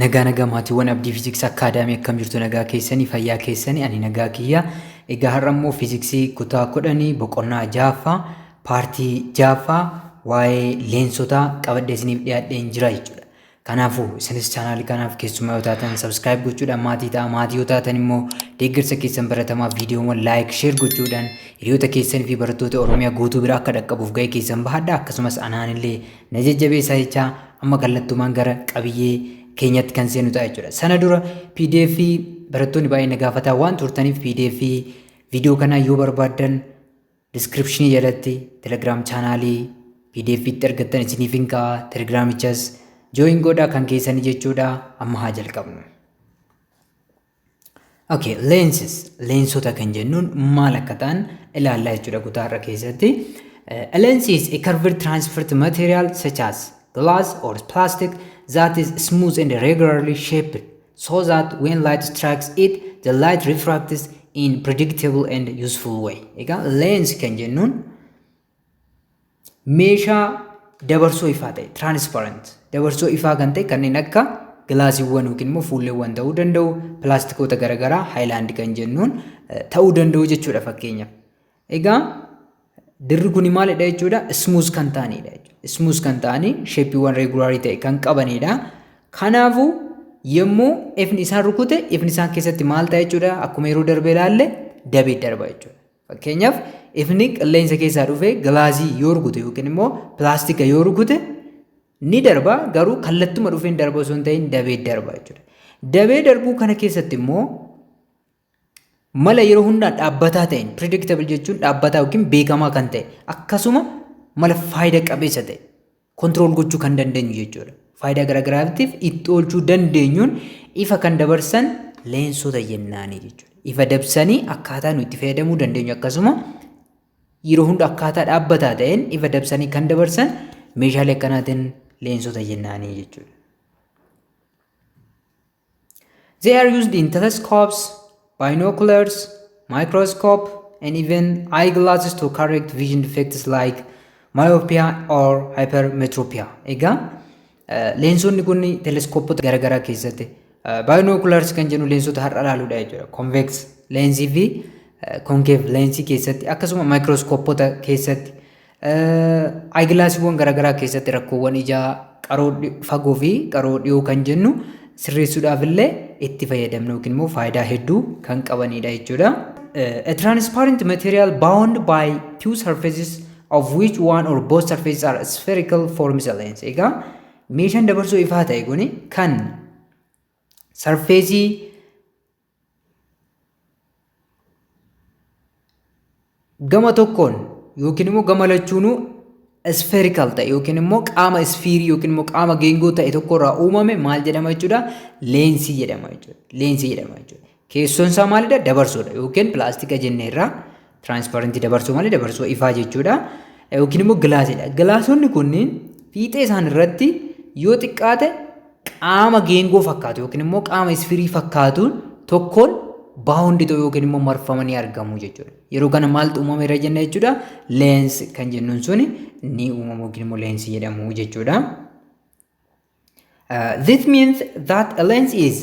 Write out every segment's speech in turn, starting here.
Nagaa nagaa maatiiwwan Abdii Fiiziksii Akkaadaamii, akkam jirtu? Nagaa keessanii, fayyaa keessanii? Ani nagaa kiyya. Egaa har'a immoo fiiziksii kutaa 10 boqonnaa ja'affaa paartii ja'affaa waa'ee leensotaa qabadhee isiniif dhiyaadheen jira jechuudha. Kanaafuu isinis chaanaalii kanaaf keessumaa yoo taatan subscribe gochuudhaan maatii ta'a. Maatii yoo taatan immoo deeggarsa keessan baratamaa viidiyoowwan like, share gochuudhaan hiriyoota keessanii fi barattoota Oromiyaa guutuu bira akka dhaqqabuuf ga'ee keessan bahadha. Akkasumas anaanillee na jajjabeessaa jechaa amma kallattumaan gara qabiyyee keenyatti kan seenu ta'a jechuudha. Sana dura PDF barattoonni baay'een na gaafataa waan turtaniif PDF viidiyoo kanaa yoo barbaaddan description jalatti Telegram chaanaalii PDF itti argattan isiniif hin ka'a. Telegiraamichas join godhaa kan keessanii jechuudha. Amma haa jalqabnu. Okay, lenses, leensota kan jennuun maal akka ta'an ilaallaa jechuudha kutaa irra keessatti. A lens is a curved transparent material such as glass or plastic that is smooth and regularly shaped so that when light strikes it, the light refracts in predictable and useful way. Egaa lens kan jennuun meeshaa dabarsoo ifaa ta'e, transparent dabarsoo ifaa kan ta'e, kanneen akka gilaasiiwwan yookiin immoo fuulleewwan ta'uu danda'u, pilaastikoota garaagaraa haayilaandii kan jennuun ta'uu danda'u jechuudha fakkeenyaaf. Egaa dirri kun maalidha jechuudha? Smooth kan ta'anidha jechuudha. Smooth kan ta'anii sheeppiiwwan regular ta'e kan qabanidha. Kanaafuu yommuu ifni isaan rukute, ifni isaan keessatti maal ta'a jechuudha? Akkuma yeroo darbe ilaalle, dabee darba jechuudha. Fakkeenyaaf, ifni qilleensa keessaa dhufee gilaasii yoo rukute yookiin immoo pilaastika yoo rukute ni darba, garuu kallattuma dhufeen darba osoo hin ta'in dabee darba jechuudha. Dabee darbuu kana keessatti immoo mala yeroo hundaa dhaabbataa ta'een, predictable jechuun dhaabbataa yookiin beekamaa kan ta'e, akkasuma mala faayida qabeessa ta'e control gochuu kan dandeenyu jechuudha. Faayidaa garaagaraatiif itti oolchuu dandeenyuun ifa kan dabarsan leensota jennaanii jechuudha. Ifa dabsanii akkaataa nu itti fayyadamuu dandeenyu, akkasuma yeroo hunda akkaataa dhaabbataa ta'een ifa dabsanii kan dabarsan meeshaalee akkanaatiin leensota jennaanii jechuudha. They are used in telescopes, binoculars, microscope, and even eyeglasses to correct vision defects like myopia or hypermetropia. Egaa leensonni kun teleeskooppota garaagaraa keessatti, binoculars kan jennu leensota har'a ilaaluudha jechuudha. Convex leensii fi concave leensii keessatti, akkasuma maayikirooskooppota keessatti, eyeglassiiwwan garaagaraa keessatti rakkoowwan ijaa qaroo fagoo fi qaroo dhiyoo kan jennu sirreessuudhaaf illee itti fayyadamnu yookiin immoo faayidaa hedduu kan qabanidha jechuudha. A transparent material bound by two surfaces of which one or both surfaces are spherical forms a lens. Egaa meeshaan dabarsoo ifaa ta'e kuni kan sarfeesii gama tokkoon yookiin immoo gama lachuunuu spherical ta'e yookiin immoo qaama isfiirii yookiin immoo qaama geengoo ta'e tokko irraa uumame maal jedhama jechuudha? Leensii jedhama jechuudha. Leensii jedhama jechuudha. Keessoon isaa maalidha? Dabarsoodha yookiin pilaastika jenne irraa tiraansparentii dabarsoo malee dabarsoo ifaa jechuudha. Yookiin immoo gilaasiidha. Gilaasonni kunniin fiixee isaan irratti yoo xiqqaate qaama geengoo fakkaatu yookiin immoo qaama isfiirii fakkaatuun tokkoon bound ta'u yookiin immoo marfamanii argamu jechuudha. Yeroo kana maaltu uumameera jenna jechuudha? Lens kan jennuun suni ni uumamu yookiin immoo leensii jedhamu jechuudha. This means that a lens is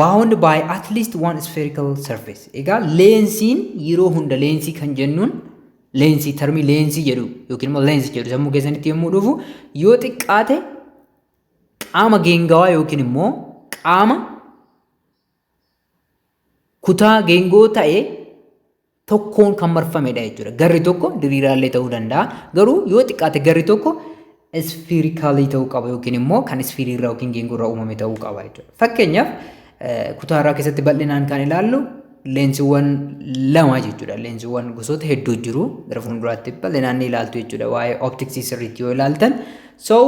bound by at least one spherical surface. Egaa leensiin yeroo hunda leensii kan jennuun, leensii termii leensii jedhu yookiin immoo leensii jedhu sammuu keessanitti yommuu dhufu, yoo xiqqaate qaama geengawaa yookiin immoo qaama kutaa geengoo ta'e tokkoon kan marfamedha jechuudha. Garri tokko diriiraallee ta'uu danda'a. Garuu yoo xiqqaate garri tokko isfiirikaalii ta'uu qaba yookiin immoo kan isfiirii irraa yookiin geengoo irraa uumame ta'uu qaba jechuudha. Fakkeenyaaf, kutaa irraa keessatti bal'inaan kan ilaallu leensiiwwan lama jechuudha. Leensiiwwan gosoota hedduu jiru. Gara fuulduraatti bal'inaan ni ilaaltu jechuudha. Waa'ee optiksii sirriitti yoo ilaaltan. So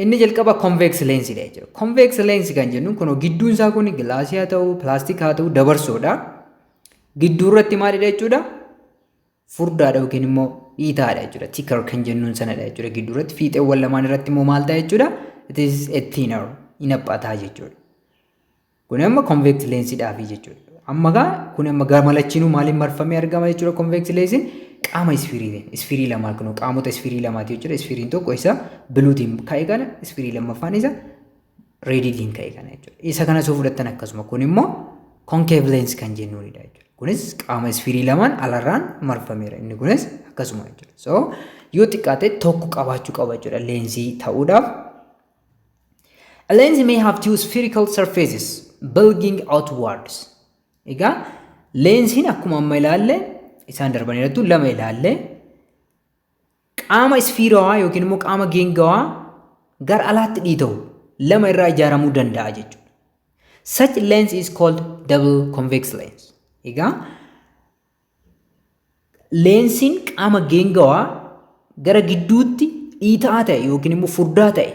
inni jalqaba convex leensiidha jechuudha. Convex leensi kan jennu kun gidduun isaa kun gilaasii haa ta'u, pilaastika haa ta'u, dabarsoodha. Gidduu irratti maalidha jechuudha? Furdaadha yookiin immoo dhiitaadha jechuudha. Thicker kan jennuun sanadha jechuudha. Gidduu irratti fiixeewwan lamaan irratti immoo maal ta'a jechuudha? It is a thinner, in haphataa jechuudha. Kun amma convex leensiidhaafi jechuudha. Amma gaa kun amma gama lachiinuu maaliin marfamee argama jechuudha convex leensiin? Qaama isfiiriitiin. Isfiirii lamaa kun qaamota isfiirii lamaati jechuudha. Isfiiriin tokko isa bluetiin ka'e kana, isfiirii lammaffaan isa Rediitiin ka'e kana jechuudha. Isa kana osoo fudhattan akkasuma, kun immoo concave lens kan jennuunidha jechuudha. Kunis qaama isfiirii lamaan alarraan marfameera. Inni kunis akkasuma jechuudha. So yoo xiqqaate tokko qabaachuu qaba jechuudha leensii ta'uudhaaf. A lens may have two spherical surfaces bulging outwards. Egaa leensiin akkuma amma ilaalle, isaan darban irrattu lama ilaalle, qaama isfiirawaa yookiin immoo qaama geengawaa gara alaatti dhiita'u lama irraa ijaaramuu danda'a jechuudha. Such lens is called double convex lens. Egaa leensiin qaama geengawaa gara gidduutti dhiita'aa ta'e yookiin immoo furdaa ta'e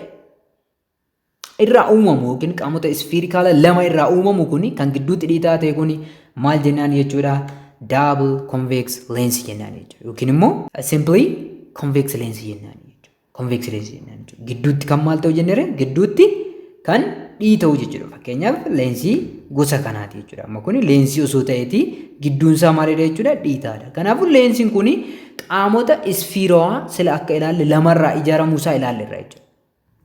irraa uumamu yookiin qaamota isfiirikaala lama irraa uumamu kuni, kan gidduutti dhiita'aa ta'e kuni maal jennaan jechuudha? Double convex lens jennaan jechuudha, yookiin immoo simply convex lens jennaan jechuudha. Convex lens jennaan jechuudha. Gidduutti kan maal ta'u jennere? Gidduutti kan dhiita'u jechuudha. Fakkeenyaaf leensii gosa kanaati jechuudha. Amma kuni leensii osoo ta'eeti gidduun isaa maalidha jechuudha? Dhiitaadha. Kanaafuu leensiin kuni qaamota isfiirawaa sila akka ilaalle lamarraa ijaaramuu isaa ilaalleerra jechuudha.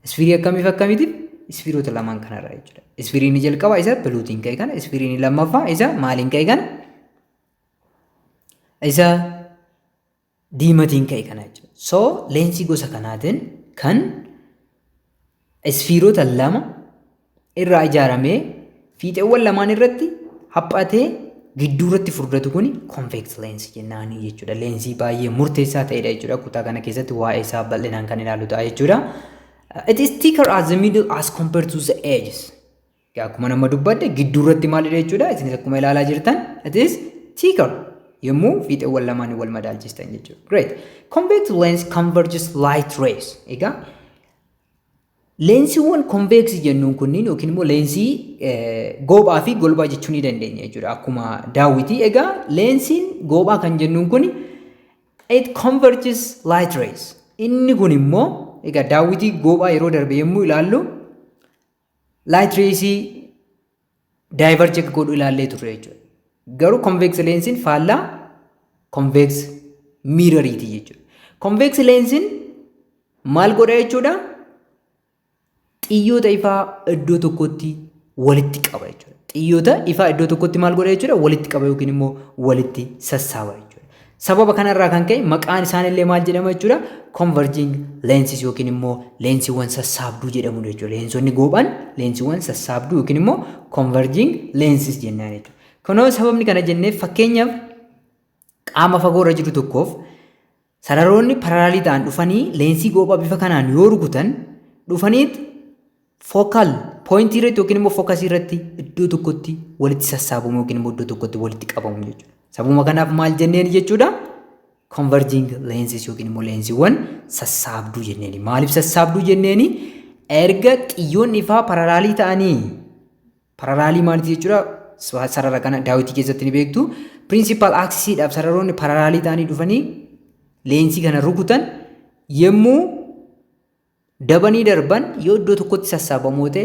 Isfiirii akkamiif akkamiitiif? Isfiirota lamaan kanarraa jechuudha. Isfiiriin jalqabaa isa bluetiin ka'e kana, isfiiriin lammaffaa isa maaliin ka'e kana? Isa diimatiin ka'e kana jechuudha. So leensii gosa kanaatiin kan isfiirota lama irraa ijaaramee fiixeewwan lamaan irratti haphatee gidduu irratti furdatu kuni convex lens jennaanii jechuudha. Leensii baay'ee murteessaa ta'edha jechuudha. Kutaa kana keessatti waa'ee isaa bal'inaan kan ilaalu ta'a jechuudha. It is thicker at the middle as compared to the edges. Akkuma nama dubbadde, gidduu irratti maalidha jechuudha? Isinis akkuma ilaalaa jirtan, it is thicker yommuu fiixeewwan lamaan wal madaalchistan jechuudha. Great. Convex lens converges light rays. Egaa leensiiwwan convex jennuun kunniin yookiin immoo leensii goophaa fi golbaa jechuu ni dandeenya jechuudha. Akkuma daawwitii, egaa leensiin goophaa kan jennuun kun it converges light rays. Inni kun immoo, egaa daawwitii goophaa yeroo darbe yommuu ilaallu, light raysii diverge akka godhu ilaallee turre jechuudha. Garuu convex leensiin faallaa convex mirroriiti jechuudha. Convex leensiin maal godha jechuudha? Xiyyoota ifaa iddoo tokkotti walitti qaba jechuudha. Xiyyoota ifaa iddoo tokkotti maal godha jechuudha? Walitti qaba yookiin immoo walitti sassaaba jechuudha. Sababa kanarraa kan ka'e maqaan isaanillee maal jedhama jechuudha? Converging lenses yookiin immoo leensiiwwan sassaabduu jedhamu jechuudha. Leensonni goophaan leensiiwwan sassaabduu yookiin immoo converging lenses jennaan jechuudha. Kunoo sababni kana jenneef, fakkeenyaaf qaama fagoorra jiru tokkoof sararoonni parallelii ta'an dhufanii leensii goophaa bifa kanaan yoo rukutan, dhufaniit focal pointii irratti yookiin immoo focusii irratti iddoo tokkotti walitti sassaabamu yookiin immoo iddoo tokkotti walitti qabamu jechuudha. Sababuma kanaaf maal jenneen jechuudha? Converging lenses yookiin immoo leensiiwwan sassaabduu jenneeni. Maaliif sassaabduu jenneeni? Erga xiyyoonni ifaa parallelii ta'anii, parallelii maaliiti jechuudha? Sarara kana daawwitii keessatti ni beektu. Principal axisiidhaaf sararoonni parallelii ta'anii dhufanii leensii kana rukutan, yommuu dabanii darban yoo iddoo tokkotti sassaabamoo ta'e,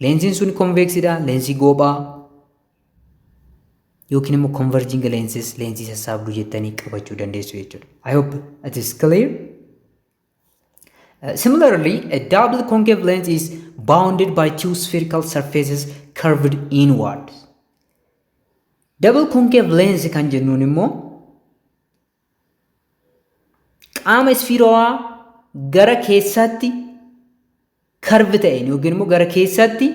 leensiin sun convexidha, leensii goophaa yookiin immoo converging lenses, leensii sassaabduu jettanii qabachuu dandeessu jechuudha. I hope it is clear. Similarly, a double concave lens is bounded by two spherical surfaces curved inwards. Double concave lens kan jennuun immoo qaama isfiirawaa gara keessaatti curve ta'een yookiin immoo gara keessaatti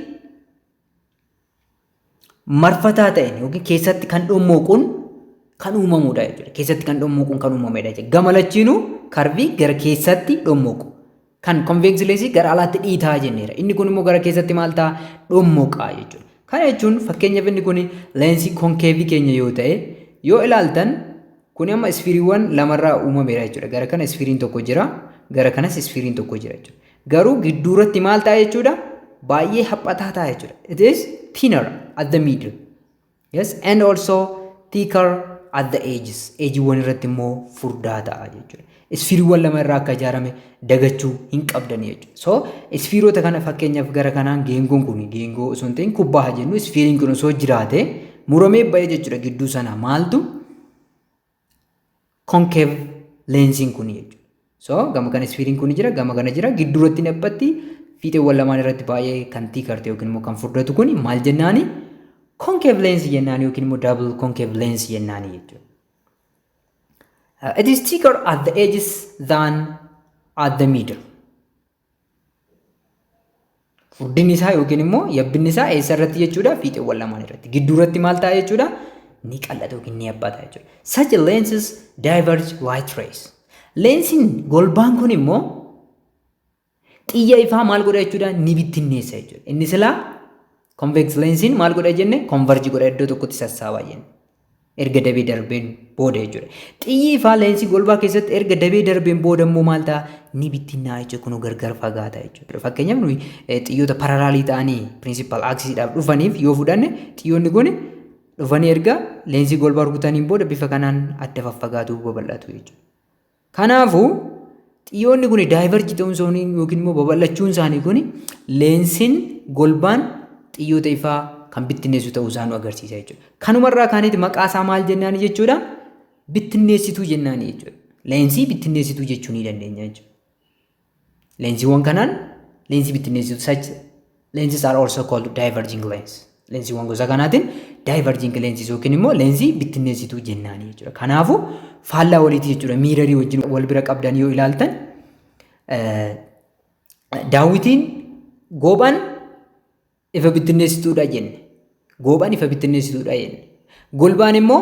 marfataa ta'een yookiin keessatti kan dhommoquun kan uumamudha jechuudha. Keessatti kan dhommoquun kan uumamedha jechuudha. Gama lachiinuu curveii gara keessatti dhommoqu. Kan convex lensii gara alaatti dhiitaa jenneera. Inni kun immoo gara keessatti maal ta'a? Dhommoqaa jechuudha. Kana jechuun fakkeenyaaf inni kun leensii concaveii keenya yoo ta'e, yoo ilaaltan kun amma isfiiriiwwan lamarraa uumameera jechuudha. Gara kana isfiiriin tokko jira, gara kanas isfiiriin tokko jira jechuudha. Garuu gidduurratti maal ta'a jechuudha? Baay'ee haphataa ta'a jechuudha. It is thinner at the middle. Yes, and also thicker at the edges. Edgeiiwwan irratti immoo furdaa ta'a jechuudha. Isfiiriiwwan lama irraa akka ijaarame dagachuu hin qabdan jechuudha. So isfiirota kana fakkeenyaaf gara kanaan geengoon kun, geengoo osoo hin ta'in kubbaa haa jennu, isfiiriin kun osoo jiraate muramee ba'ee jechuudha, gidduu sana maaltu? Concave leensiin kun jechuudha. So gama kana isfiiriin kun jira, gama kana jira, gidduuratti dhaphatti. fiixeewwan lamaan irratti baay'ee kan thicker ta'e yookiin immoo kan furdatu kun maal jennaani? Concave lens jennaani yookiin immoo double concave lens jennaani jechuudha. It is thicker at the edges than at the middle. Furdinni isaa yookiin immoo yabbinni isaa eessa irratti jechuudha? Fiixeewwan lamaan irratti. Gidduu irratti maal ta'a jechuudha? Ni qal'ata yookiin ni yabbata jechuudha. Such lenses diverge light rays. Leensiin golbaan kun immoo xiyya ifaa maal godha jechuudha? Ni bittinneessa jechuudha. Inni silaa convex lensiin maal godha jenne? Converge godha, iddoo tokkotti sassaabaa jenne. Erga dabee darbeen booda jechuudha. Xiyyi ifaa leensii golbaa keessatti erga dabee darbeen booda immoo maal ta'a? Ni bittinnaa jechuudha. Kunuu gargar fagaata jechuudha. Fakkeenyaaf, nuyi xiyyoota parallelii ta'anii principal axisiidhaaf dhufaniif yoo fudhanne, xiyyoonni kun dhufanii erga leensii golbaa rukutaniin booda bifa kanaan adda faffagaatu, babal'atu jechuudha. Kanaafuu xiyyoonni kun diverge ta'uun isaanii yookiin immoo babal'achuun isaanii kun leensiin golbaan xiyyoota ifaa kan bittinneessu ta'uu isaa nu agarsiisa jechuudha. Kanumarraa kaaniiti maqaa isaa maal jennaani jechuudha? Bittinneessituu jennaani jechuudha. Leensii bittinneessituu jechuu ni dandeenya jechuudha. Leensiiwwan kanaan leensii bittinneessituu, such lenses are also called diverging lens. Leensiiwwan gosa kanaatiin diverging lenses yookiin immoo leensii bittinneessituu jennaani jechuudha. Kanaafuu faallaa waliiti jechuudha. Mirrorii wajjin wal bira qabdan yoo ilaaltan, daawwitiin goobaan ifa bittinneessituudha jenne. Goobaan ifa bittinneessituudha jenne. Golbaan immoo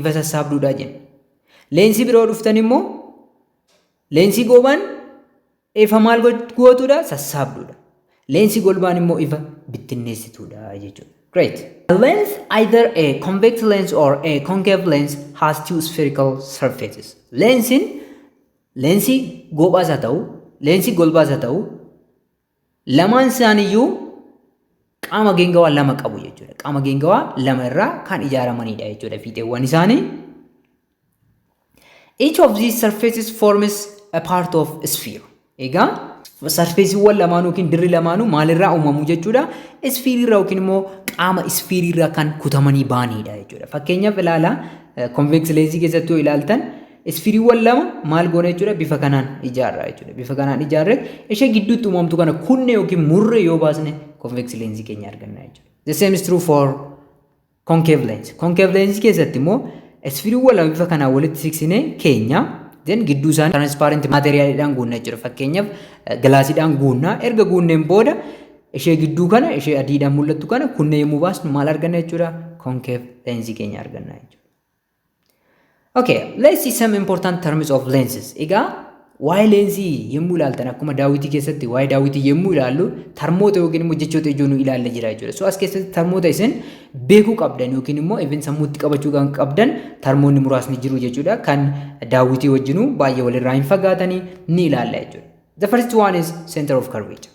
ifa sassaabduudha jenne. Leensii biroo dhuftan immoo leensii goobaan ifa maal gootuudha? Sassaabduudha. Leensii golbaan immoo ifa bittinneessituudha jechuudha. Great. A lens, either a convex lens or a concave lens, has two spherical surfaces. Leensiin leensii goobaas haa ta'u, leensii golbaas haa ta'u, lamaan isaaniiyyuu qaama geengawaa lama qabu jechuudha. Qaama geengawaa lama irraa kan ijaaramanidha jechuudha fiixeewwan isaanii. Each of these surfaces forms a part of a sphere. Egaa surfaceiiwwan lamaanuu yookiin dirri lamaanuu maalirraa uumamu jechuudha? Sphereirraa yookiin immoo qaama sphereirraa kan kutamanii ba'anidha jechuudha. Fakkeenyaaf ilaalaa, convex lensii keessatti yoo ilaaltan, sphereiiwwan lama maal goona jechuudha? Bifa kanaan ijaarra jechuudha. Bifa kanaan ijaarree ishee gidduutti uumamtu kana kunne yookiin murre yoo baasne, convex lensii keenya arganna jechuudha. The same is true for concave lens. Concave lens keessatti immoo sphereiiwwan lama bifa kanaan walitti siqsinee keenya, then gidduu isaanii transparent materialiidhaan guunna jechuudha. Fakkeenyaaf, glassiidhaan guunna. Erga guunneen booda ishee gidduu kana, ishee adiidhaan mul'attu kana kunnee yommuu baasnu maal arganna jechuudha? Concave lensii keenya arganna jechuudha. Okay, let's see some important terms of lenses. Egaa waa'ee leensii yommuu ilaaltan, akkuma daawwitii keessatti waa'ee daawwitii yommuu ilaallu, termoota yookiin immoo jechoota ijoo nu ilaalla jira jechuudha. So as keessatti termoota isin beekuu qabdan yookiin immoo even sammuutti qabachuu kan qabdan termoonni muraasni jiru jechuudha. Kan daawwitii wajjinuu baay'ee walirraa hin fagaatanii ni ilaalla jechuudha. The first one is center of curvature.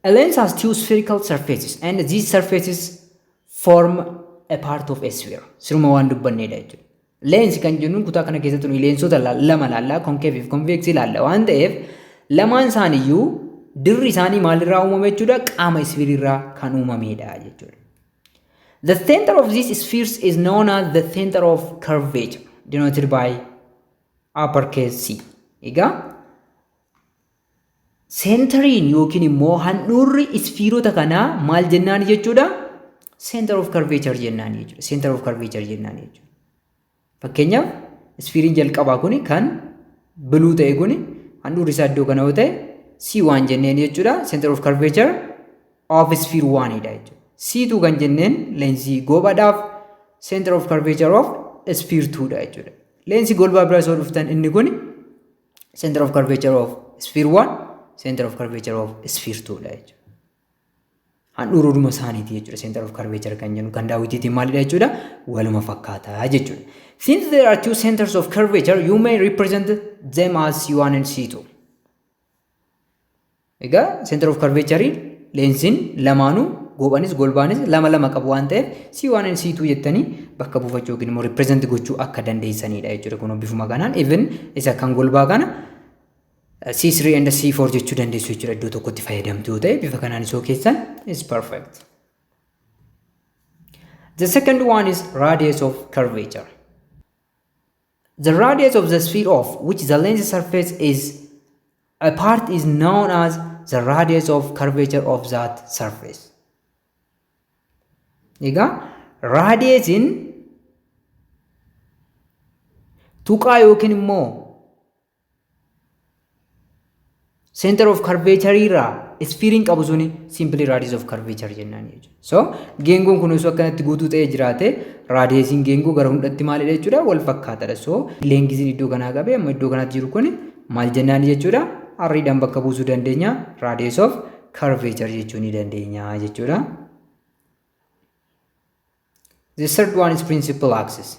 A lens has two spherical surfaces and these surfaces form a part of a sphere. Siruma waan dubbannedha jechuudha. Leensi kan jennuun kutaa kana keessatti nuyi leensota lama laallaa, concave fi convex ilaalla waan ta'eef, lamaan isaaniiyyuu dirri isaanii maalirraa uumame jechuudha? Qaama sphereirraa kan uumamedha jechuudha. The center of these spheres is known as the center of curvature, denoted by uppercase C. Egaa centeriin yookiin immoo handhuurri sphereota kanaa maal jennaan jechuudha? Center of curvature jennaan jechuudha. Center of curvature jennaan jechuudha. Fakkeenyaaf, sphereiin jalqabaa kuni kan blue ta'e kuni handhuurri isaa iddoo kana yoo ta'e, C one jenneen jechuudha. Center of curvature of sphere oneidha jechuudha. C2 kan jenneen leensii goobaadhaaf center of curvature of sphere twodha jechuudha. Leensii golbaa bira osoo dhuftan, inni kun center of curvature of sphere 1, center of curvature of sphere 2dha jechuudha. Handhuuruma isaaniiti jechuudha. Center of curvature kan jennu kan daawwitiitiin maalidha jechuudha? Waluma fakkaataa jechuudha. Since there are two centers of curvature, you may represent them as C1 and C2. Egaa center of curvature leensiin lamaanuu, goobanis golbaanis, lama lama qabu waan ta'eef, C1 and C2 jettanii bakka buufachuu yookiin immoo represent gochuu akka dandeessanidha jechuudha. Kun bifuma kanaan even isa kan golbaa kana C3 and C4 jechuu dandeessu jechuudha. Iddoo tokkotti fayyadamtu yoo ta'e, bifa kanaan isoo keessan is perfect. The second one is radius of curvature. The radius of the sphere of which the lens surface is a part is known as the radius of curvature of that surface. Egaa raadiyeesiin tuqaa yookiin immoo center of curvature irraa isfiiriin qabu suni simply radius of curvature jennaan jechuudha. So geengoon kun osoo akkanatti guutuu ta'ee jiraate, raadiyeesiin geengoo gara hundatti maalidha jechuudha? Wal fakkaataadha. So leengiziin iddoo kanaa qabee amma iddoo kanaatti jiru kun maal jennaan jechuudha? Arriidhaan bakka buusuu dandeenya, radius of curvature jechuu ni dandeenya jechuudha. The third one is principal axis.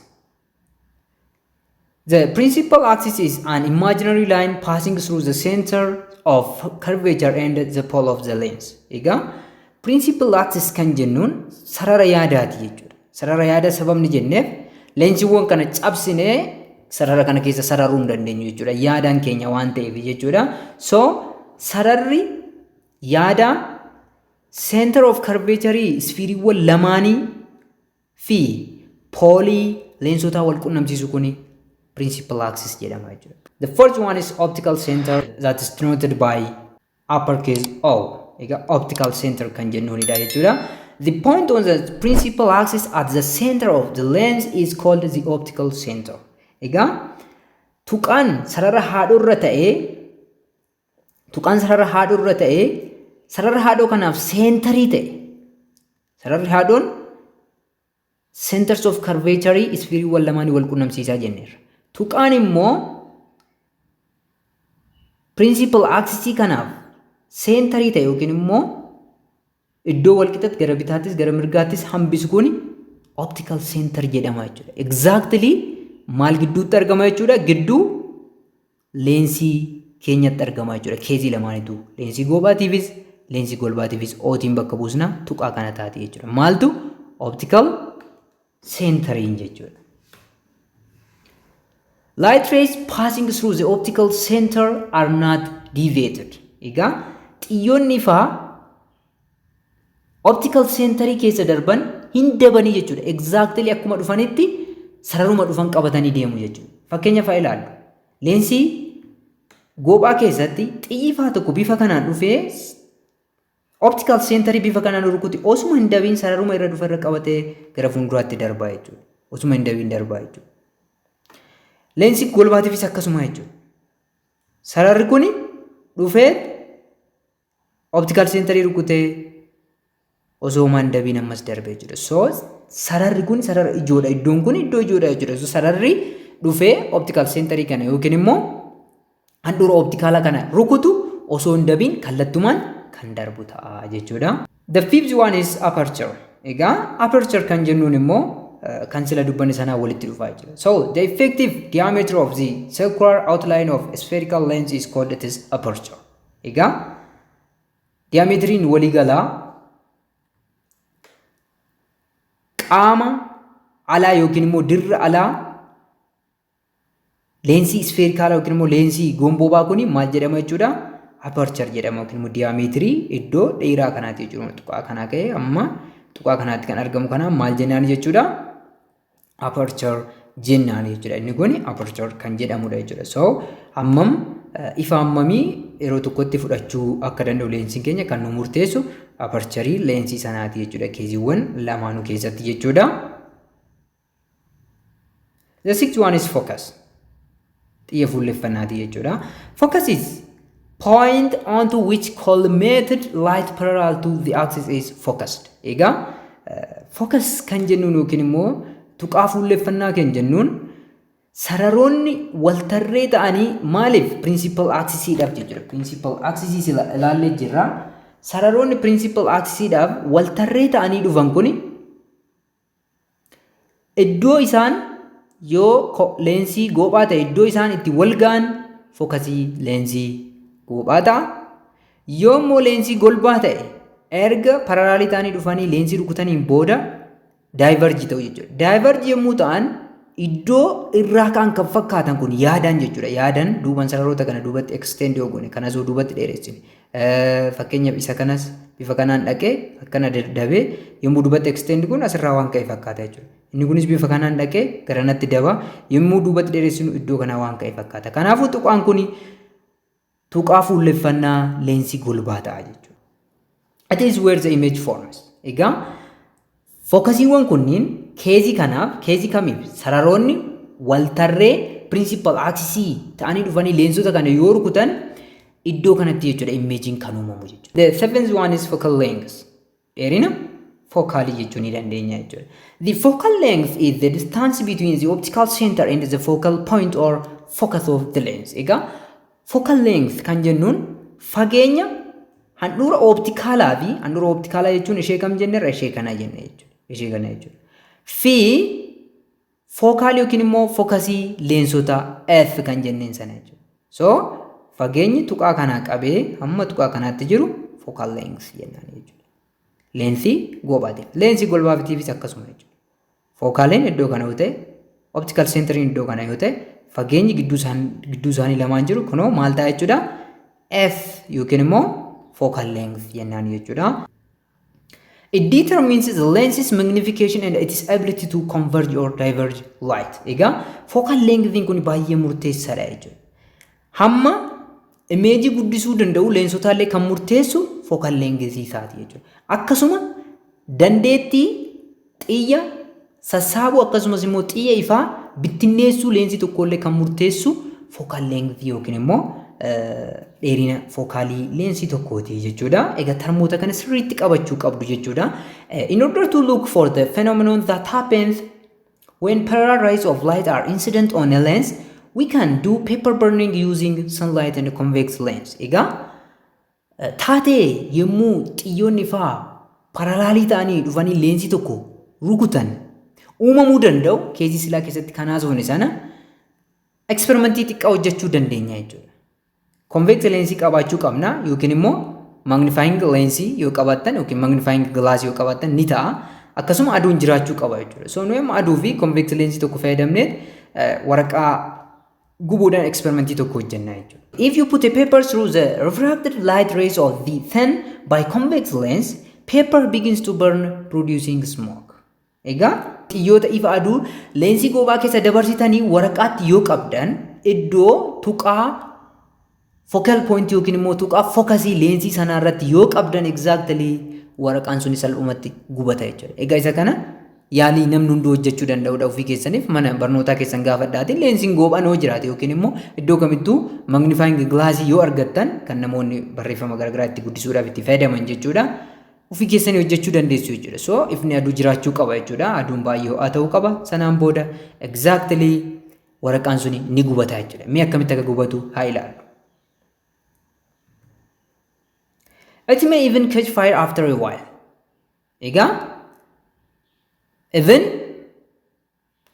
The principal axis is an imaginary line passing through the center of curvature and the pole of the lens. Egaa principal axis kan jennuun sarara yaadaati jechuudha. Sarara yaadaa sababni jenneef leensiiwwan kana cabsinee sarara kana keessa sararuu hin dandeenyu jechuudha. Yaadaan keenya waan ta'eef jechuudha. So sararri yaadaa center of curvature isfiiriiwwan lamaanii fi poolii leensotaa wal qunnamsiisu kuni principal axis jedhama jechuudha. The first one is optical center that is denoted by uppercase O. Egaa optical center kan jennuunidha jechuudha. The point on the principal axis at the center of the lens is called the optical center. Egaa tuqaan sarara haadhoorra ta'ee sarara haadhoo kanaaf seentarii ta'e, sararri haadhoon centers of curvature isfiiriiwwan lamaanii wal qunnamsiisaa jenneerra. Tuqaan immoo principal axis kanaaf seentarii ta'e yookiin immoo iddoo walqixatti gara bitaattis gara mirgaattis hambisu kun optical center jedhama jechuudha. Exactly maal gidduutti argama jechuudha? Gidduu leensii keenyatti argama jechuudha. Keezii lamaanitu, leensii goobaatiifis leensii golbaatiifis ootiin bakka buusna, tuqaa kana taati jechuudha. Maaltu? Optical centeriin jechuudha. Light rays passing through the optical center are not deviated. Egaa xiyyoonni ifaa optical centerii keessa darban hin dabanii jechuudha. Exactly akkuma dhufanitti sararuma dhufan qabatanii deemu jechuudha. Fakkeenya fa'aa ilaallu. Leensii goophaa keessatti xiyyi ifaa tokko bifa kanaan dhufee optical centerii bifa kanaan rukuti, osuma hin dabiin sararuma irra dhufe irra qabatee gara fuulduraatti darbaa jechuudha. Osuma hin dabiin darbaa jechuudha. Leensii golbaatiifis akkasuma jechuudha. Sararri kuni dhufee optical centerii rukutee osoo hin dabiin ammas darbee jechuudha. So sararri kun sarara ijoodha. Iddoon kun iddoo ijoodha jechuudha. So sararri dhufee optical centerii kana yookiin immoo handhuura optikaalaa kana rukutu osoo hin dabiin kallattumaan kan darbu ta'a jechuudha. The fifth one is aperture. Egaa aperture kan jennuun immoo kan sila dubbanne sanaa walitti dhufaa jechuudha. So the effective diameter of the circular outline of a spherical lens is called its aperture. Egaa diameetiriin waliigalaa qaama alaa yookiin immoo dirra alaa leensii isfeerikaalaa yookiin immoo leensii gomboobaa kuni maal jedhama jechuudha? Aperture jedhama yookiin immoo diiyaameetirii iddoo dheeraa kanaati jechuudha. Tuqaa kanaa ka'ee amma tuqaa kanaatti kan argamu kana maal jennaan jechuudha? Aperture jennaan jechuudha. Inni kun aperture kan jedhamudha jechuudha. So hammam ifa hammamii yeroo tokkotti fudhachuu akka danda'u leensiin keenya kan nu murteessu apercharii leensii sanaati jechuudha. Keeziiwwan lamaanuu keessatti jechuudha. The sixth one is focus. Xiyya fuulleffannaati jechuudha. Focus is point onto which collimated light parallel to the axis is focused. Egaa focus kan jennuun yookiin immoo tuqaa fuulleffannaa kan jennuun sararoonni waltarree ta'anii maaliif principal axisiidhaaf jechuudha. Principal axisii ilaallee jirra. Sararoonni principal axisiidhaaf waltarree ta'anii dhufan kuni iddoo isaan yoo leensii goophaa ta'e iddoo isaan itti wal ga'an fokasii leensii goophaa ta'a. Yoo immoo leensii golbaa ta'e, erga paralaalii ta'anii dhufanii leensii rukutaniin booda diverge ta'u jechuudha. Diverge yommuu ta'an iddoo irraa ka'an kan fakkaatan kun yaadaan jechuudha. Yaadaan duuban sararoota kana duubatti extend yoo goone, kanas yoo duubatti dheeressine, fakkeenyaaf isa kanas bifa kanaan dhaqee akkana dabee yommuu duubatti extend kun asirraa waan ka'e fakkaata jechuudha. Inni kunis bifa kanaan dhaqee garanatti daba, yommuu duubatti dheeressinu iddoo kanaa waan ka'e fakkaata. Kanaafuu tuqaan kun Tuqaa fuulleffannaa leensii golbaa ta'a jechuudha. It is where the image forms. Egaa fookasiiwwan kunniin case kanaaf, case kamiif, sararoonni waltarree principal axis ta'anii dhufanii leensota kana yoo rukutan iddoo kanatti jechuudha imageiin kan uumamu jechuudha. The seventh one is focal length. Dheerina fookaalii jechuu ni dandeenya jechuudha. The focal length is the distance between the optical center and the focal point or focus of the lens. Egaa focal length kan jennuun fageenya handhuura ooptikaalaa fi, handhuura ooptikaalaa jechuun ishee kam jennerra? Ishee kana jenne jechuudha. Ishee kana jechuudha. Fi fookaal yookiin immoo fookasii leensota F kan jenneen sana jechuudha. So fageenyi tuqaa kanaa qabee hamma tuqaa kanaatti jiru focal length jennaan jechuudha. Leensii goobaatiif. Leensii golbaatiifis akkasuma jechuudha. Fookaaliin iddoo kana yoo ta'e, optical centeriin iddoo kana yoo ta'e, fageenyi gidduu isaanii lamaan jiru kunoo maal ta'a jechuudha? F yookiin immoo focal length jennaan jechuudha. It determines the lens's magnification and its ability to converge or diverge light. Egaa focal length kun baay'ee murteessaadha jechuudha. Hamma imeejii guddisuu danda'u leensotaallee kan murteessu focal length isaati jechuudha. Akkasuma dandeettii xiyya sassaabuu akkasumas immoo xiyya ifaa bittinneessuu leensii tokkollee kan murteessu focal length yookiin immoo dheerina fookaalii leensii tokkooti jechuudha. Egaa termoota kana sirriitti qabachuu qabdu jechuudha. In order to look for the phenomenon that happens when parallel rays of light are incident on a lens, we can do paper burning using sunlight and convex lens. Egaa taatee yommuu xiyyoonni ifaa paralaalii ta'anii dhufanii leensii tokko rukutan uumamuu danda'u case silaa keessatti kan haasofne sana eksperimentii xiqqaa hojjechuu dandeenya jechuudha. Convex leensii qabaachuu qabna yookiin immoo magnifying leensii yoo qabaattan yookiin magnifying glass yoo qabaattan ni ta'a. Akkasuma aduun jiraachuu qaba jechuudha. So nuyi amma aduu fi convex leensii tokko fayyadamnee waraqaa gubuudhaan eksperimentii tokko hojjenna jechuudha. If you put a paper through the refracted light rays of the thin biconvex lens, paper begins to burn, producing smoke. Egaa xiyyoota ifa aduu leensii goobaa keessa dabarsitanii waraqaatti yoo qabdan, iddoo tuqaa focal point yookiin immoo tuqaa fokasii leensii sanaa irratti yoo qabdan, exactly waraqaan suni salphumatti gubata jechuudha. Egaa isa kana yaalii namni hunduu hojjechuu danda'udha. Ofii keessaniif mana barnootaa keessan gaafadhaatiin leensiin goobaan yoo jiraate yookiin immoo iddoo kamittuu magnifying glassii yoo argattan, kan namoonni barreeffama garaagaraa itti guddisuudhaaf itti fayyadaman jechuudha. Ofii keessanii hojjechuu dandeessu jechuudha. So ifni aduu jiraachuu qaba jechuudha. Aduun baay'ee ho'aa ta'uu qaba. Sanaan booda exactly waraqaan suni ni gubata jechuudha. Mee akkamitti akka gubatu haa ilaallu. It may even catch fire after a while. Egaa even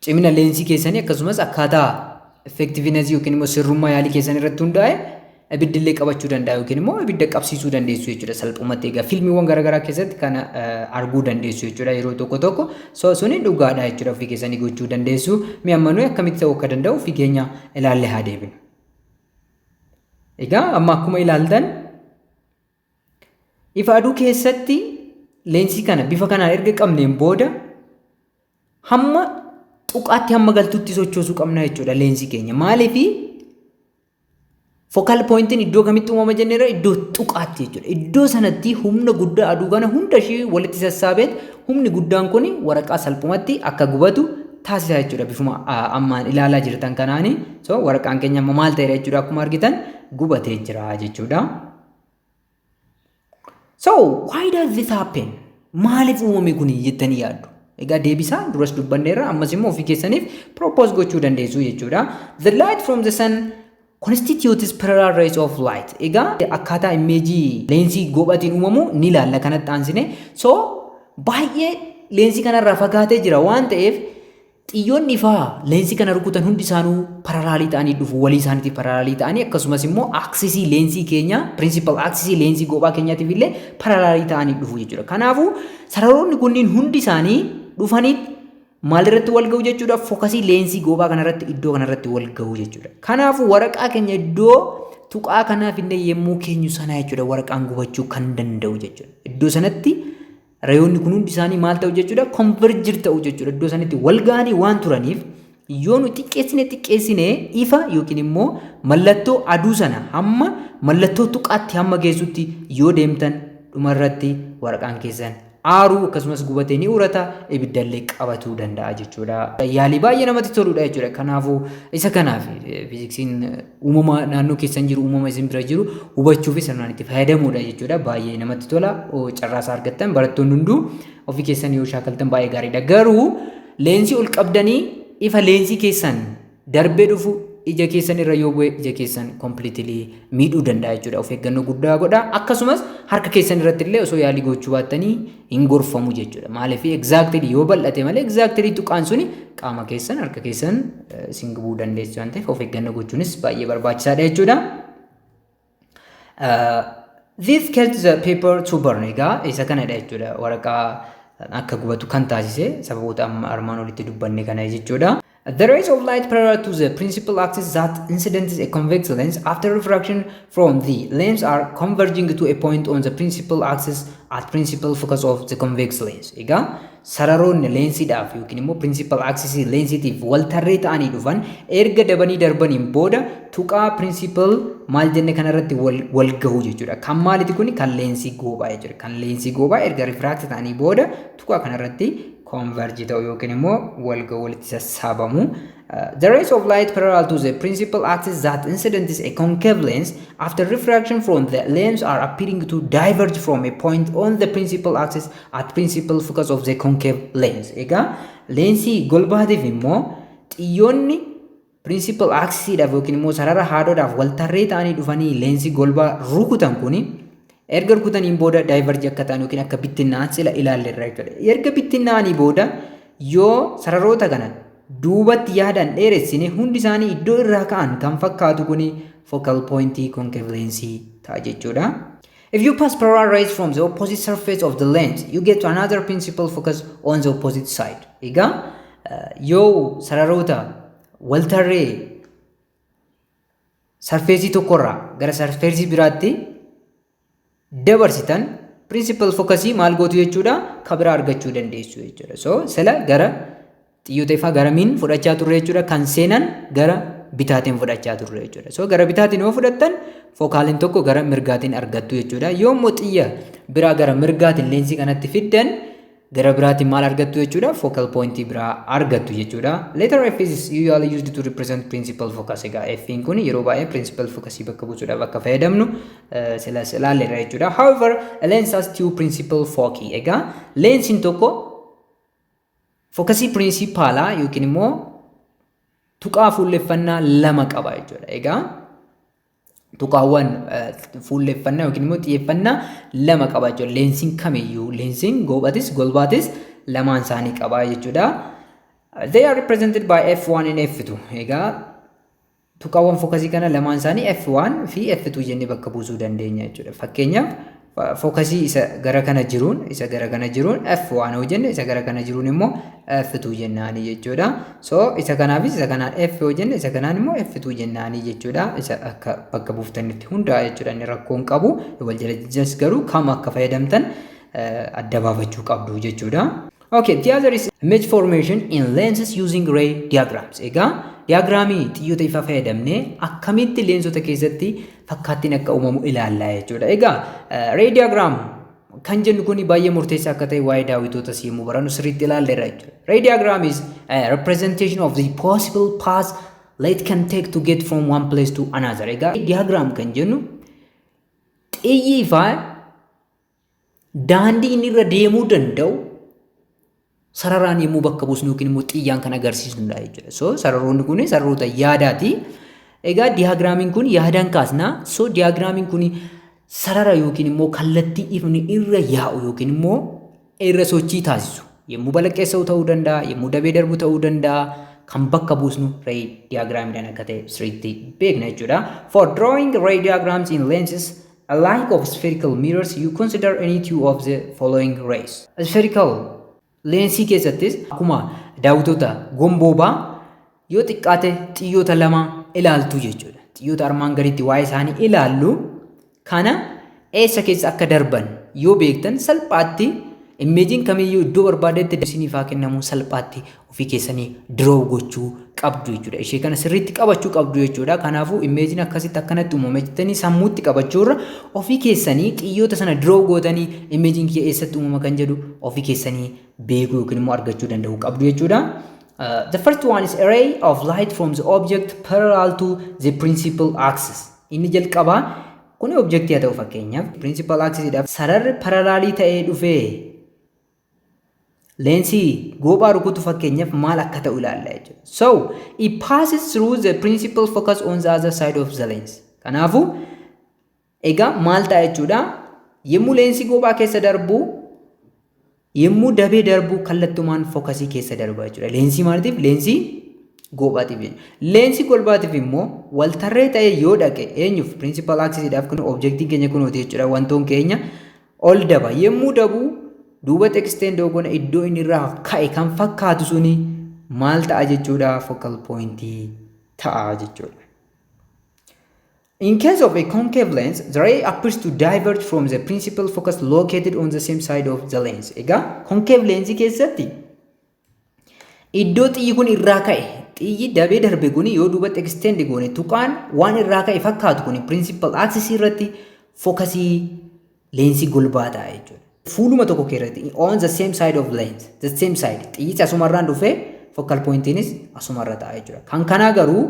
cimina leensii keessanii akkasumas akkaataa effectiveness yookiin immoo sirrummaa yaalii keessan irratti hundaa'e ibiddillee qabachuu danda'a yookiin immoo ibidda qabsiisuu dandeessu jechuudha salphumatti. Egaa fiilmiiwwan garaagaraa keessatti kana arguu dandeessu jechuudha yeroo tokko tokko. So suni dhugaadha jechuudha, ofii keessanii gochuu dandeessu. Mi'a amma nuyi akkamitti ta'uu akka danda'u ofii keenya ilaallee haa deebinu. Egaa amma akkuma ilaaltan ifa aduu keessatti leensii kana bifa kanaan erga qabneen booda hamma tuqaatti hamma galtutti sochoosuu qabna jechuudha leensii keenya. Maaliifi? Focal pointiin iddoo kamitti uumama jenneerra? Iddoo tuqaatti jechuudha. Iddoo sanatti humna guddaa aduu kana hunda ishee walitti sassaabeet humni guddaan kun waraqaa salphumatti akka gubatu taasisa jechuudha. Bifuma ammaan ilaalaa jirtan kanaani. So waraqaan keenya amma maal ta'eera jechuudha? Akkuma argitan gubatee jira jechuudha. So why does this happen? Maaliif uumame kun jettanii yaaddu? Egaa deebisaa duras dubbanneerra, ammas immoo ofii keessaniif propose gochuu dandeessu jechuudha. The light from the sun constitutes parallel rays of light. Egaa akkaataa imeejii leensii goobatiin uumamu ni ilaalla kanatti aansine. So baay'ee leensii kanarraa fagaatee jira waan ta'eef xiyyoonni ifaa leensii kana rukutan hundi isaanuu paralaalii ta'anii dhufu, walii isaaniitiif paralaalii ta'anii, akkasumas immoo axisii leensii keenya, principal axisii leensii goobaa keenyaatiif illee paralaalii ta'anii dhufu jechuudha. Kanaafuu sararoonni kunniin hundi isaanii dhufanii maalirratti wal ga'u jechuudha? Fokasii leensii goobaa kanarratti, iddoo kanarratti wal ga'u jechuudha. Kanaafuu waraqaa keenya iddoo tuqaa kanaaf illee yommuu keenyu sana jechuudha waraqaan gubachuu kan danda'u jechuudha. Iddoo sanatti rayoonni kun hundi isaanii maal ta'u jechuudha? Converge ta'u jechuudha. Iddoo sanatti wal ga'anii waan turaniif Yoo nu xiqqeessine xiqqeessine ifa yookiin immoo mallattoo aduu sana hamma mallattoo tuqaatti hamma geessutti yoo deemtan, dhumarratti waraqaan keessan aaruu akkasumas gubatee ni urata, ibiddallee qabatuu danda'a jechuudha. Yaalii baay'ee namatti toludha jechuudha. Kanaafuu isa kanaaf fiiziksiin uumama naannoo keessan jiru, uumama isin bira jiru hubachuuf sirnaan itti fayyadamuudha jechuudha. Baay'ee namatti tola. Carraasaa argattan barattoonni hunduu ofii keessan yoo shaakaltan baay'ee gaariidha. Garuu leensii ol qabdanii ifa leensii keessan darbee dhufu ija keessan irra yoo bu'e, ija keessan completely miidhuu danda'a jechuudha. Of eeggannoo guddaa godha. Akkasumas harka keessan irratti illee osoo yaalii gochuu baattanii hin gorfamu jechuudha. Maaliif? Exactly yoo bal'ate malee exactly tuqaan suni qaama keessan, harka keessan isin gubuu dandeessu waan ta'eef, of eeggannoo gochuunis baay'ee barbaachisaadha jechuudha. This caused the paper to burn. Egaa isa kanadha jechuudha. Waraqaa akka gubatu kan taasise sababoota amma armaan olitti dubbanne kana jechuudha. The rays of light parallel to the principal axis that incident is a convex lens after refraction from the lens are converging to a point on the principal axis at principal focus of the convex lens. Egaa sararoonni leensiidhaaf yookiin immoo principal axis leensiitiif wal tarree ta'anii dhufan erga dabanii darbaniin booda tuqaa principal maal jenne kanarratti wal gahu jechuudha. Kan maaliti kuni? Kan leensii goobaa jechuudha. Kan leensii goobaa erga refract ta'anii booda tuqaa kanarratti converge ta'u yookiin immoo wal gahu, walitti sassaabamu. The rays of light parallel to the principal axis that incident is a concave lens after refraction from the lens are appearing to diverge from a point on the principal axis at principal focus of the concave lens. Egaa leensii golbaatiif immoo xiyyoonni principal axisiidhaaf yookiin immoo sarara haadhoodhaaf wal tarree ta'anii dhufanii leensii golbaa rukutan kuni erga rukutaniin booda diverge akka ta'an yookiin akka bittinnaa'an sila ilaalleerra jechuudha. Erga bittinnaa'anii booda yoo sararoota kana duubatti yaadaan dheeressine, hundi isaanii iddoo irraa ka'an kan fakkaatu kuni focal pointii concave lensii ta'a jechuudha. If you pass parallel rays from the opposite surface of the lens, you get to another principal focus on the opposite side. Egaa yoo sararoota waltarree surfaceii tokkorraa gara surfaceii biraatti dabarsitan, principal focusii maal gootu jechuudha? Ka biraa argachuu dandeessu jechuudha. So sila gara xiyyoota ifaa garamiin fudhachaa turre jechuudha? Kan seenan gara bitaatiin fudhachaa turre jechuudha. So gara bitaatiin yoo fudhattan, focaliin tokko gara mirgaatiin argattu jechuudha. Yoo immoo xiyya biraa gara mirgaatiin leensii kanatti fiddan, gara biraatiin maal argattu jechuudha? Focal pointii biraa argattu jechuudha. Letter F is usually used to represent principal focus. Egaa F kun yeroo baay'ee principal focusii bakka buusuudhaaf akka fayyadamnu silas ilaalleerra jechuudha. However, a lens has two principal foci. Egaa leensiin tokko focusii principalaa yookiin immoo tuqaa fuulleffannaa lama qaba jechuudha. Egaa tuqaawwan fuulleffannaa yookiin immoo xiyyeeffannaa lama qaba jechuudha. Leensiin kamiyyuu, leensiin goobatis golbaatis, lamaan isaanii qaba jechuudha. They are represented by F1 and F2. Egaa tuqaawwan focusii kana lamaan isaanii F1 fi F2 jennee bakka buusuu dandeenya jechuudha. Fakkeenyaaf, focusii isa gara kana jiruun F1 yoo jenne, isa gara kana jiruun immoo F2 jennaanii jechuudha. So isa kanaafis isa kanaan F yoo jenne, isa kanaan immoo F2 jennaanii jechuudha. Isa akka bakka buuftanitti hundaa'a jechuudha. Inni rakkoon qabu wal jala jijas, garuu kam akka fayyadamtan adda baafachuu qabdu jechuudha. Okay, the other is image formation in lenses using ray diagrams. Egaa diagramii xiyyoota ifaa fayyadamnee akkamitti leensota keessatti fakkaattiin akka uumamu ilaallaa jechuudha. Egaa ray diagram kan jennu kun baay'ee murteessaa akka ta'e waa'ee daawwitoota yommuu barannu sirriitti ilaalleerra jechuudha. Ray diagram is a representation of the possible path light can take to get from one place to another. Egaa diagram kan jennu xiyyi ifaa daandii inni irra deemuu danda'u sararaan yommuu bakka buusnu yookiin immoo xiyyaan kan agarsiisnudha jechuudha. So sararoonni kun sararoota yaadaati. Egaa diagramiin kun yaadaan kaasnaa. So diagramiin kun sarara yookiin immoo kallattii ifni irra yaa'u yookiin immoo irra sochii taasisu, yommuu balaqqeessa'u ta'uu danda'a, yommuu dabee darbu ta'uu danda'a, kan bakka buusnu ray diagramiidhaan akka ta'e sirriitti beekna jechuudha. For drawing ray diagrams in lenses alike of spherical mirrors, you consider any two of the following rays. Spherical leensii keessattis akkuma daawwitoota gomboobaa yoo xiqqaate xiyyoota lama ilaaltu jechuudha. Xiyyoota armaan gaditti waa'ee isaanii ilaallu kana eessa keessa akka darban yoo beektan, salphaatti Imageiin kamiyyuu iddoo barbaadetti isiniif haa kennamu, salphaatti ofii keessanii draw gochuu qabdu jechuudha. Ishee kana sirriitti qabachuu qabdu jechuudha. Kanaafuu imageiin akkasitti akkanatti uumame jettanii sammuutti qabachuurra ofii keessanii xiyyoota sana draw gootanii imageiin kiyya eessatti uumama kan jedhu ofii keessanii beekuu yookiin immoo argachuu danda'uu qabdu jechuudha. The first one is a ray of light from the object parallel to the principal axis. Inni jalqabaa kuni objectii haa ta'u, fakkeenyaaf principal axis sararri parallelii ta'ee dhufee leensii goophaa rukutu fakkeenyaaf maal akka ta'u ilaalla jechuudha. So it passes through the principal focus on the other side of the lens. Kanaafuu egaa maal ta'a jechuudha? Yommuu leensii goophaa keessa darbu, yommuu dabee darbu, kallattumaan focusii keessa darba jechuudha. Leensii maaliitiif? Leensii goophaatiif jechuudha. Leensii golbaatiif immoo waltarree ta'ee yoo dhaqe, eenyuuf? Principal axisiidhaaf. Kun objectiin keenya kunuuti jechuudha. Wantoon keenya ol daba. Yommuu dabu duubatti extend goona, iddoo inni irraa ka'e kan fakkaatu suni maal ta'a jechuudha? Focal pointii ta'a jechuudha. In case of a concave lens, the ray appears to diverge from the principal focus located on the same side of the lens. Egaa concave lens keessatti iddoo xiyyi kun irraa ka'e, xiyyi dabee darbe kun yoo duubatti extend goone, tuqaan waan irraa ka'e fakkaatu kun principal axis irratti focusii leensii golbaa ta'a jechuudha. Fuuluma tokko keessatti, on the same side of lens, the same side, xiyyichi asumarraan dhufee focal pointiinis asumarra ta'a jechuudha. Kan kanaa garuu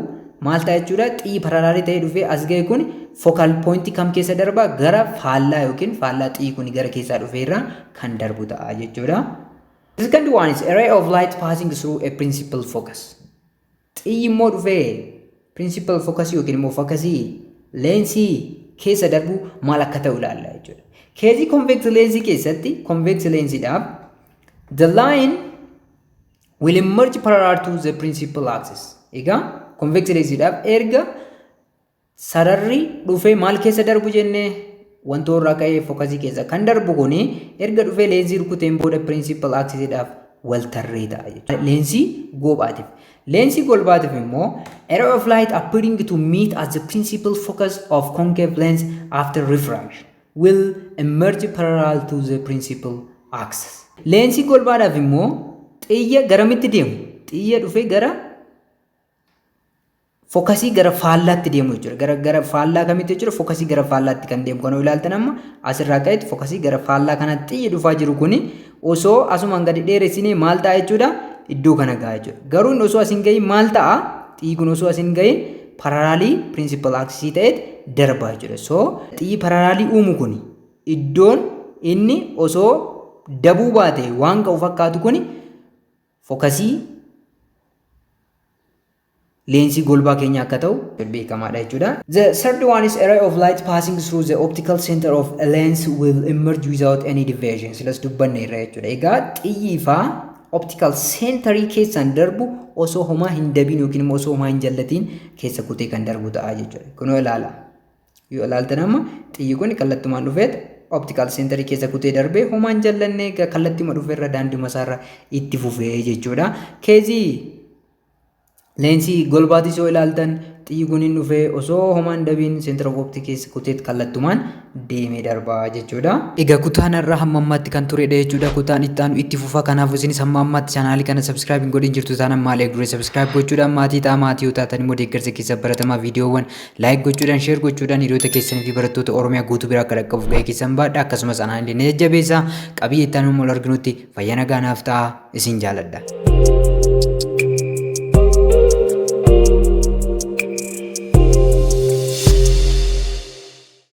maal ta'a jechuudha? Xiyyi parallelii ta'ee dhufee as ga'e kun focal pointii kam keessa darba? Gara faallaa yookiin faallaa xiyyi kun gara keessaa dhufee irraa kan darbu ta'a jechuudha. The second one is a ray of light passing through a principal focus. Xiyyi immoo dhufee principal focus yookiin immoo focusii leensii keessa darbu maal akka ta'u ilaalla jechuudha. Caseii convex leensii keessatti, convex leensiidhaaf, the line will emerge parallel to the principal axis. Egaa convex leensiidhaaf erga sararri dhufee maal keessa darbu jennee, wantoota irraa ka'ee focusii keessa kan darbu kuni erga dhufee leensii rukuteen booda principal axisiidhaaf wal tarree ta'a jechuudha. Leensii goophaatiif. Leensii golbaatiif immoo a ray of light appearing to meet at the principal focus of concave lens after refraction will emerge parallel to the principal axis. Leensii golbaadhaaf immoo xiyya garamitti deemu? Xiyya dhufee gara focusii gara faallaatti deemu jechuudha. Gara faallaa kamitti jechuudha? Focusii gara faallaatti kan deemu. Kana ilaaltan, amma asirraa ka'etti focusii gara faallaa kanatti xiyyi dhufaa jiru kuni osoo asumaan gadi dheeressinee maal ta'a jechuudha? Iddoo kana ga'a jechuudha. Garuu inni osoo asin gahin maal ta'a? Xiyyi kun osoo asin gahin parallelii principal axisii ta'eet darba jechuudha. So xiyyi parallelii uumu kuni iddoon inni osoo dabuu baate waan ga'u fakkaatu kuni focusii leensii golbaa keenya akka ta'u beekamaadha jechuudha. The third one is a ray of light passing through the optical center of a lens will emerge without any deviation. Silas dubbanne irra jechuudha. Egaa xiyyi ifaa optical centerii keessaan darbu osoo homaa hin dabiin yookiin immoo osoo homaa hin jallatiin keessa kutee kan darbu ta'a jechuudha. Kunoo ilaala. Yoo ilaaltan, amma xiyyi kun kallattumaan dhufeet optical centerii keessa kutee darbee homaa hin jallanne, kallattiima dhufeerra daandii isaarra itti fufee jechuudha. Caseii leensii golbaatis yoo ilaaltan, xiyyi kun hin dhufee osoo homaan dabiin center of optic keessa kuteet kallattumaan deemee darbaa jechuudha. Egaa kutaan irraa hamma ammaatti kan turedha jechuudha. Kutaan itti aanu itti fufa. Kanaaf isinis hamma ammaatti channelii kana subscribe hin godhin jirtu taanaan maal eegdure? Subscribe gochuudhaan maatii ta'a. Maatii yoo taatan immoo deeggarsa keessa baratamaa viidiyoowwan like gochuudhaan, share gochuudhaan hiriyoota keessanii fi barattoota Oromiyaa guutuu biraa akka dhaqqabuuf gahee keessan baadha. Akkasumas anaan illee na jajjabeessa. Qabiyyee itti aanu arginutti fayyaa nagaa naaf ta'a. Isin jaaladha.